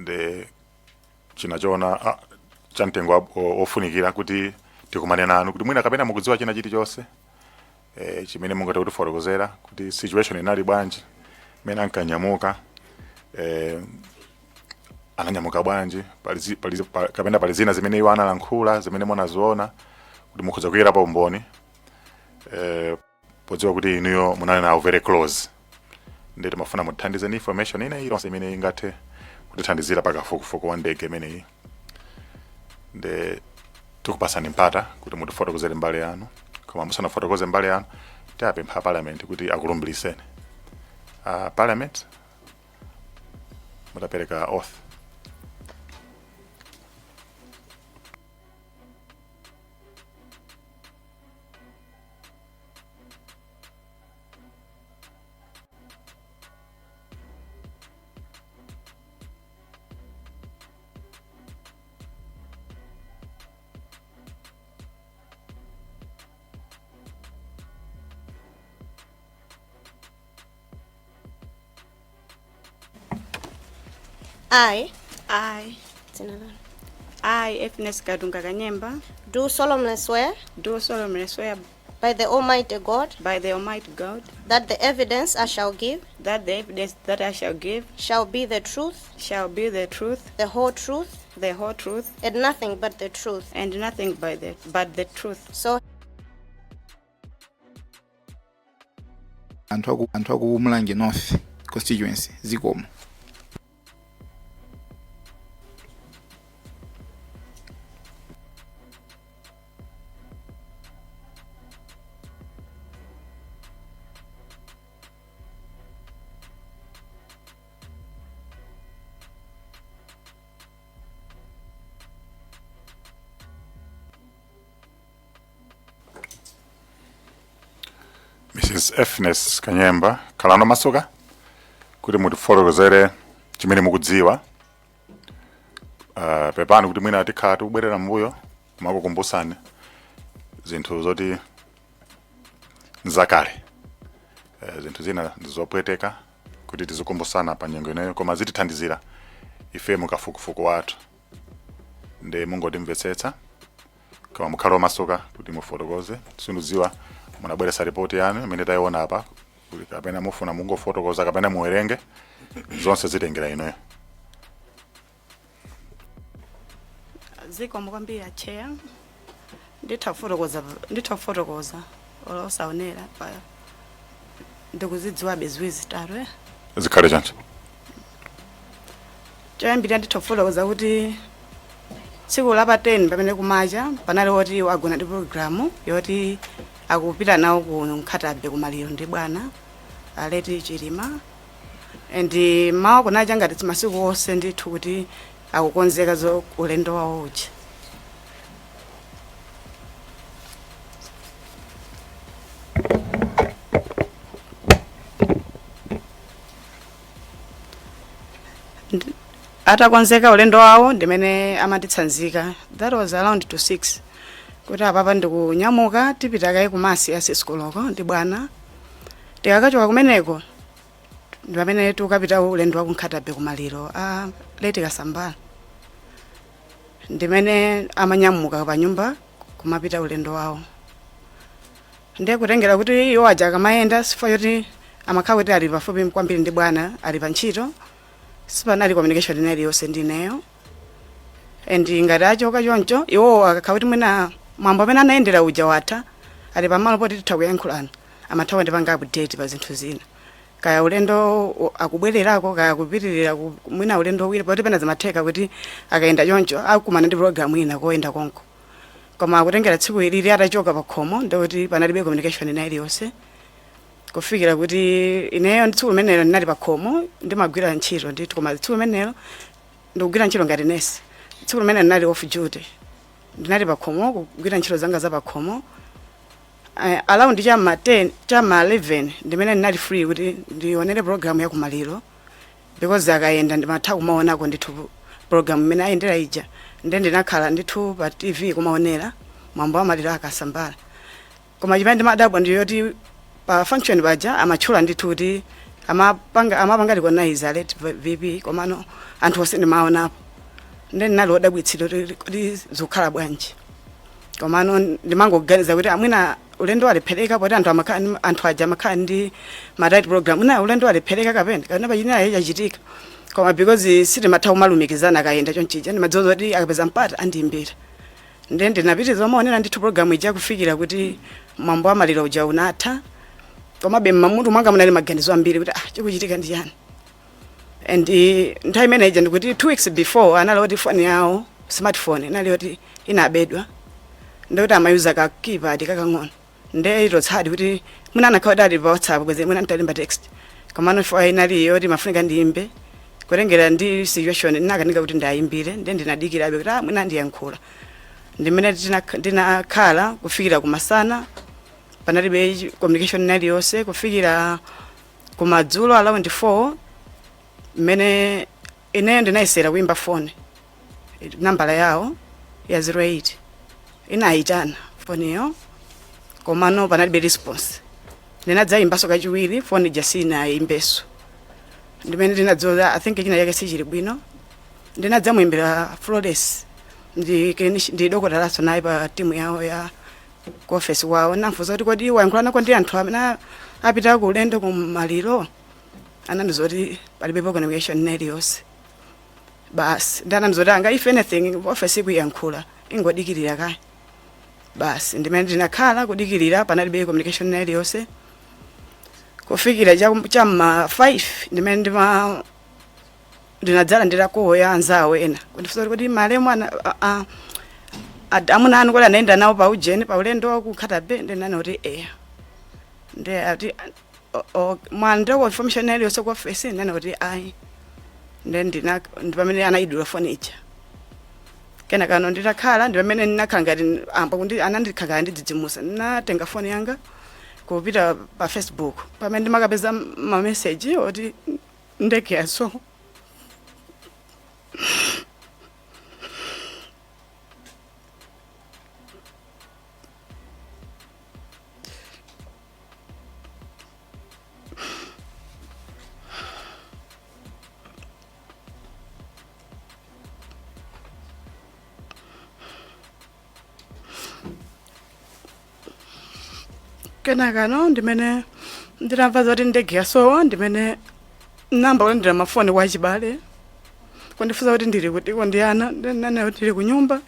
Ndi chinachiona cha mtengo ofunikira kuti tikumane nanu, kuti mwina kapena mukudziwa china chilichonse chimene mungathe kutifotokozera kuti situation inali bwanji mmene ankanyamuka, ananyamuka bwanji, kapena pali zina zimene iwo analankhula zimene munaziona kuti mukhoza kuyikirapo umboni, podziwa kuti inuyo munali nawo very close. Ndi timafuna muthandize ndi information ina iliyonse imene ingathe kutithandizira pakafukufuku wa ndege imeneyi. Ndi tikupasani mpata kuti mutifotokozere mbali yanu, koma musanafotokoze mbali yanu, tiapempha Parliament kuti akulumbiriseni. Parliament, mutapereka oath. I, I, dzina lanu, I, Efnes Kadunga Kanyemba, do solemnly swear do solemnly swear by the Almighty God by the Almighty God that the evidence I shall give that the evidence that I shall give shall be the truth, shall be the truth, the whole truth, the whole truth, and nothing but the truth. and nothing but the truth. So Anthu aku Mulanje North constituency, zikomo. Mrs Efnes Kanyemba, khalani omasuka kuti mutifotokozere chimene mukudziwa. Pepani kuti mwina tikhala tikubwerera mbuyo kumakukumbusani zinthu zoti nzakale. Zinthu zina ndizopweteka kuti tizikumbusana pa nyengo ineyo, koma zitithandizira ife mukafukufuku wathu, ndi mungotimvetsetsa, koma mukhale omasuka kuti mufotokoze. Sindidziwa munabweretsa ripoti yanu imene tayiona apa, kuti kapena mufuna mungofotokoza kapena muwerenge zonse, zitengera inuyo. Zikomo kwambiri, Chair. Nditha kufotokoza olo osaonera pa, ndikuzidziwabe ziwiri zitatu, eh. Zikhale choncho. Choyambirira, nditha kufotokoza kuti tsiku la pa 10 pamene kumacha, panali woti wagona ndi program yoti akupita nawo ku Nkhata Bay kumaliro ndi bwana a late Chilima, and mawa kunacha ngati masiku onse ndithu kuti akukonzeka zo ulendo wawo uja. Atakonzeka ulendo wawo, ndimene amatitsanzika, that was around to 6, kuti apapa ndikunyamuka, tipita kaye kumasi ya 6 koloko ndi bwana. Tikakachoka kumeneko ndi pamene tikukapita ulendo wa ku Nkhata Bay kumaliro a late Kasambala. Ndimene amanyamuka pa nyumba kumapita ulendo wawo. Ndiye kutengera kuti iwo aja akamayenda, chifukwa choti amakhala kuti ali pafupi kwambiri ndi bwana, ali pa ntchito, sipanali communication ina iliyonse ndi ineyo. And ngati achoka choncho, iwowo akakhala kuti mwina mwambo amene anayendera uja watha, ali pamalo poti titha kuyankhulana, amatha kundipanga update pa zinthu zina, kaya ulendo akubwererako, kaya kupitirira mwina ulendo wina, poti pena zimatheka kuti akayenda choncho akumana ndi program ina koyenda konko. Koma kutengera tsiku ilili atachoka pa khomo, ndikuti panalibe communication ina iliyonse, kufikira kuti ineyo ndi tsiku limenelo ndinali pa khomo ndimagwira ntchito ndithu. Koma tsiku limenelo ndikugwira ntchito ngati nesi, tsiku limenelo ndinali off duty, ndinali pa khomo kugwira ntchito zanga za pa khomo. Around chama 10, chama 11 ndimene ndinali free kuti ndionere program ya kumaliro, because akayenda ndimatha kumaonako ndithu program imene ayendera ija. Nde ndinakhala ndithu pa TV kumaonera mwambo wa maliro akasambala. Koma chimene ndimadabwa ndi yoti pa function paja amatchula ndithu kuti Amapanga recognize a late VP, komano anthu onse ndimaonapo, ndi ndinali wodabwitsidwa kuti zikukhala bwanji. Komano ndimangoganiza kuti amwina ulendo walephereka, poti anthu aja amakhala ndi ma diet program, mwina ulendo walephereka kapena pachina chachitika. Koma because sitimatha kumalumikizana akayenda chonchija, ndimadziwa kuti akapeza mpata andiyimbira. Ndiye ndinapitiriza maonera ndithu program ija kufikira kuti mwambo wa maliro uja unatha. Komabe mmamutu mwanga munali maganizo ambiri kuti, ah, chikuchitika ndi chani? And nthawi imene ija ndikuti 2 weeks before anali oti foni yawo, smartphone, inali oti inabedwa, ndikuti amayuza ka keypad kakang'ono. Nde itotsadi kuti mwina anakhala kuti ali pa WhatsApp, bweze mwina ntalemba text. Komano foni inali yoti mafunika ndiyimbe, kutengera ndi situation ndinakanika kuti ndayimbire. Nde ndinadikirabe kuti, ah, mwina ndiyankhula. Ndimene ndinakhala kufikira kumasana, panalibe communication inaliyonse, kufikira kumadzulo around 4, mmene ineyo ndinayesera kuyimba foni nambala yawo ya 08. Inayitana foniyo, komano panalibe response. Ndinadzayimbaso kachiwiri, foni ija sinayimbeso. Ndimene ndinadziwa, I think china chake sichili bwino. Ndinadzamuyimbira Flores, ndi dokotalaso naye pa timu yawo ya ku office kwawo. Namfunsa kuti, kodi wayankhulanako ndi anthu amene apita ku ulendo ku maliro? Anandiuza kuti palibepo communication iliyonse basi. Ndi anandiuza kuti anga if anything office ikuyankhula, ingodikirira kaye basi. Ndimene ndinakhala kudikirira, panalibe communication iliyonse kufikira cham'ma 5, ndimene ndinadzalandira call ya anzawo ena kundifunsa kuti, kodi malemu amuna anu kodi anayenda nawo pa ujeni, pa ulendo wa ku Nkhata Bay? Ndinanena kuti eya. Ndi ati, mwalandira information iliyonse ku office? Ndinanena kuti ayi. Nde ndi pamene anayidula foni ija. Kenakano nditakhala, ndi pamene ndinakhala ngati amba kundi anandikhala ndidzidzimusa. Ndinatenga foni yanga kupita pa Facebook, pamene ndimakapeza ma message oti ndege yasowa. Kenakano ndimene ndinamva zoti ndege yasowa, ndimene namba kulandira mafoni kwa achibale kundifunsa kuti ndili kuti, ndi ana. Ndinanena kuti ndili ku nyumba.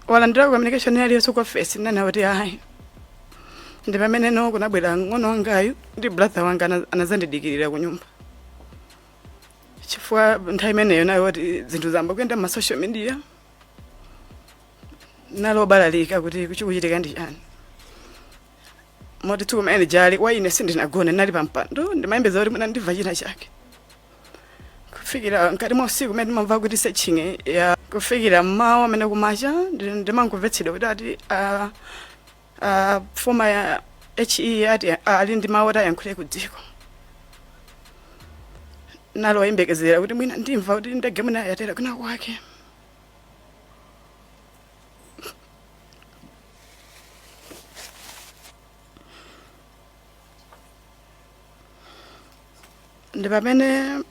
Walandira communication iliyonse ku office? Ndinanena kuti ayi. Ndi pamene no kunabwera ng'ono wangayu ndi brother wanga, anazandidikirira ku nyumba, chifukwa nthawi imeneyo nayo kuti zinthu zamba kuyenda ma social media, nalobalalika kuti kuchikuchitika ndi chani. Moti tsiku limene jali kwa ine sindinagone, ndinali pa mpando ndimayembeza kuti mwina ndimva china chake, kufikira mkati mwa usiku umene ndimamva kuti searching ya, kufikira mmawa amene kumacha ndimangomvetsedwa kuti ati former ya HE ati ali ndi mawu oti ayankhule ku dziko. Naloyembekezera kuti mwina ndimva kuti ndege mwina yatera kwina kwake. Ndi pamene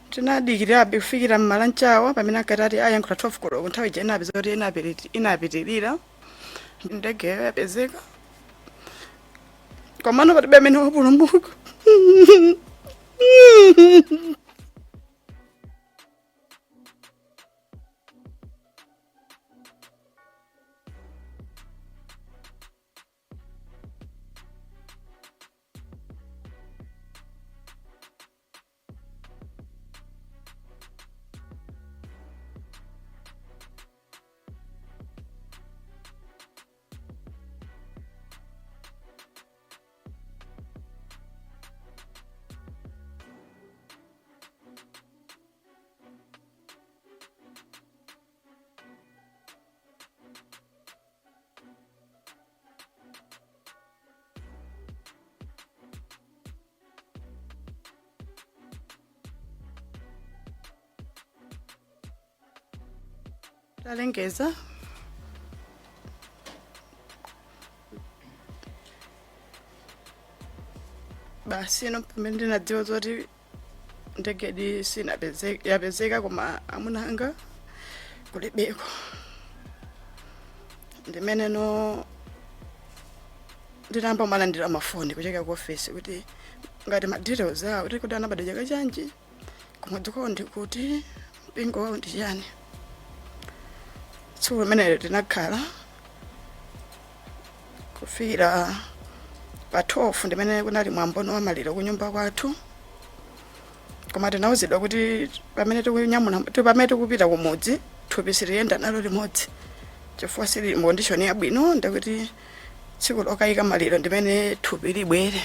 tinadikirabe kufikira mmalanchawa, pamene ankati ati ayankhula 12 koloko. Nthawi ija inapeza kuti inapitirira, ndegeyo yapezeka, komano palibe amene wapulumuka. Talengeza Basi ino pamene ndinadziwa zoti ndegedi sinapezeka, yapezeka koma amuna anga kulibeko, ndimene no ndinayamba malandira mafoni kuchokera ku office kuti ngati ma details awo, kuti kuti anabadwa chaka chanji, kumudzi kwawo ndikuti, mpingo wawo ndi chani. Tsiku limenelo tinakhala kufikira pa 12, ndimene kunali mwambono wa maliro kunyumba kwathu. Koma tinawuzidwa kuti pamene tikunyamula, pamene tikupita kumudzi, thupi siliyenda nalo limodzi chifukwa sili mu condition yabwino, ndikuti tsiku lokayika maliro ndimene thupi libwere.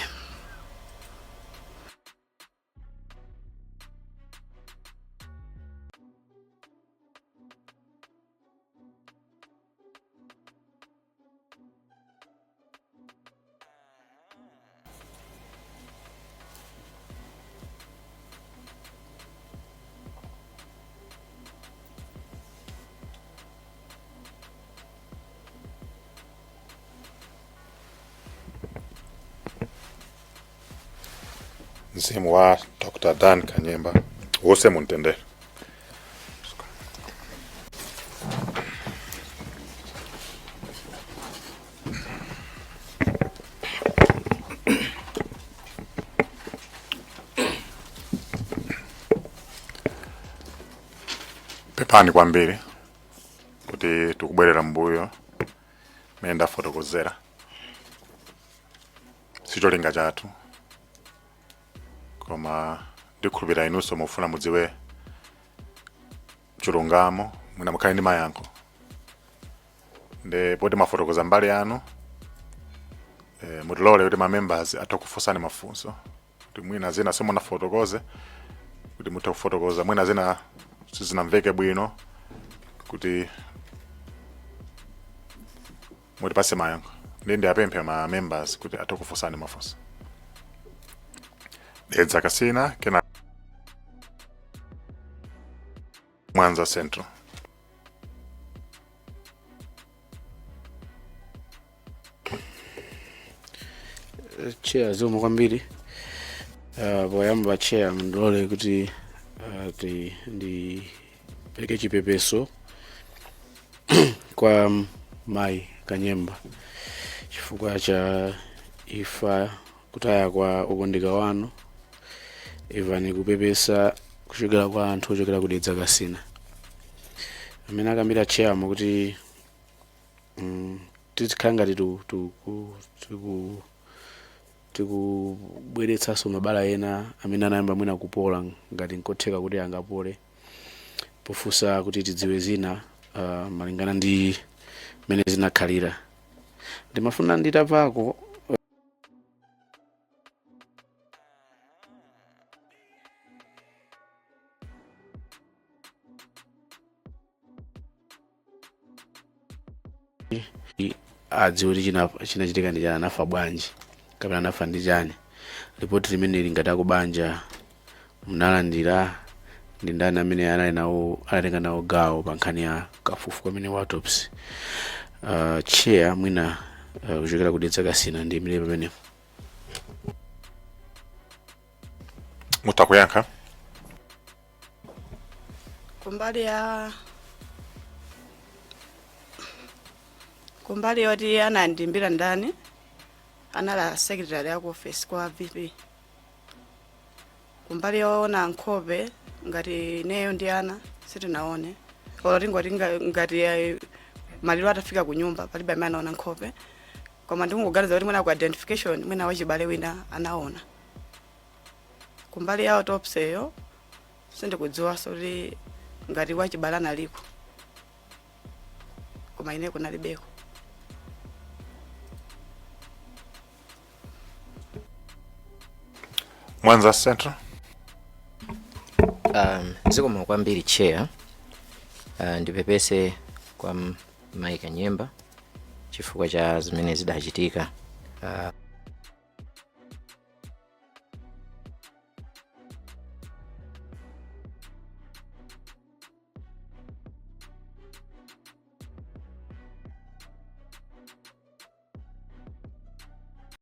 Mzimu wa Dr. Dan Kanyemba uuse mumtendere. Pepani kwambiri kuti tikubwerera mbuyo mmene ndafotokozera, sicholinga chathu, koma ndikhulupirira inunso mufuna mudziwe chilungamo, mwina mukhale ndi mayankho. Nde poti mafotokoza mbali yanu, mutilole kuti ma members atha kufunsani mafunso kuti mwina zina simunafotokoze, kuti mutha kufotokoza, mwina zina sizinamveke bwino, kuti mutipase mayankho. Ndi ndiapemphe ma members kuti atha kufunsani mafunso. Dedza Kasina, kena Mwanza Central. Chair, zikomo kwambiri. Poyamba Chair, mundilole kuti ndipereke chipepeso kwa mayi Kanyemba chifukwa cha imfa, kutaya kwa okondeka wanu. Imvani kupepesa kuchokera kwa anthu ochokera ku Dedza Kasina. Amene akambira Chair kuti tizikhala ngati tikubweretsanso mabala ena amene anayamba mwina kupola, ngati nkotheka kuti angapole, pofunsa kuti tidziwe zina malingana ndi mmene zinakhalira. Ndimafuna nditamvako adziwe kuti chinachitika ndi chani, anafa bwanji kapena anafa ndi chani. Ripoti limeneli ngati akubanja munalandira, ndi ndani amene anali nawo, anatenga nawo gawo pa nkhani ya kafukufuku amene wa autopsy? Chair, mwina kuchokera ku Dedza Kasina ndiyimire pamenepo. Mutha kuyankha. Kumbali yoti anandiimbira ndani, anali secretary ya ku office kwa VP. Kumbali yoona nkhope, ngati ineyo ndi ana sitinaone, olo tingoti ngati maliro atafika ku nyumba, palibe amene anaona nkhope. Koma ndikungoganiza kuti mwina ku identification, mwina wachibale wina anaona. Kumbali ya autopsy yo sindikudziwanso kuti ngati wachibale analiko, koma ine kunalibeko. Mwanza Central. Zikomo kwambiri Chair. Ndipepese kwa Mai Kanyemba chifukwa cha zimene zidachitika.